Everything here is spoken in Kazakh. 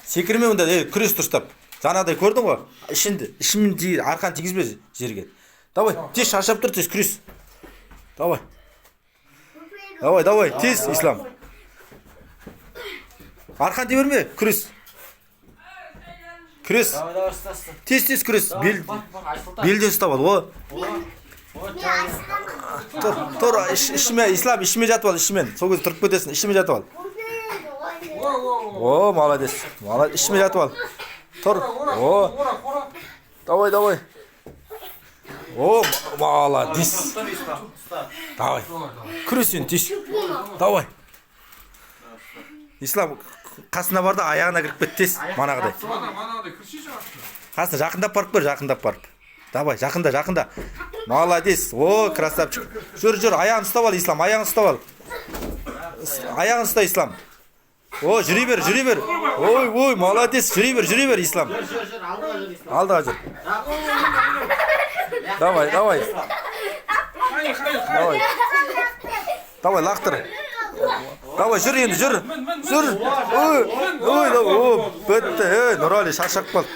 Секірме онда, ей, күрес дұрыстап. Жаңағыдай көрдің ғой, ішінді ішімен арқан тигізбе жерге. Давай, тез, шаршап тұр, тез күрес. Давай, давай, давай, тез, Ислам. Арқан тие берме, күрес, күрес. Давай, давай, ұста, ұста. Тез, тез күрес. Бел Бар, бар, Айсұлтан. Белден ұстап ал, о. О, Тұр, тұр, ішіме, Ислам, ішіме жатып ал, ішімен. Сол кезде тұрып кетесің, ішіме жатып ал. О, молодец, молодец, ішіме жатып ал. Тұр, о. Давай, давай. О, молодец. Тұр, Ислам, ұста. Давай. Күрес енді, тез. Давай. Ислам, қасына бар да, аяғына кіріп кет, тез, манағыдай. Манағыдай кірші астына. Қасына жақындап барып көр, жақындап барып. Давай, жақында, жақында. Молодец. О, красавчик. Жүр, жүр, аяғын ұстап ал, Ислам, аяғын ұстап ал. Аяғын ұста, Ислам. О, жүре бер, жүре бер. Ой, ой, молодец, жүре бер, жүре бер, Ислам. Жүр, жүр, жүр, алдыға жүр, Ислам. Алдыға жүр. Давай, давай. Давай. Давай, лақтыр. Давай, жүр енді, жүр. Жүр. Ой, ой, давай, о, бітті. Ей, Нұрали шаршап қалды.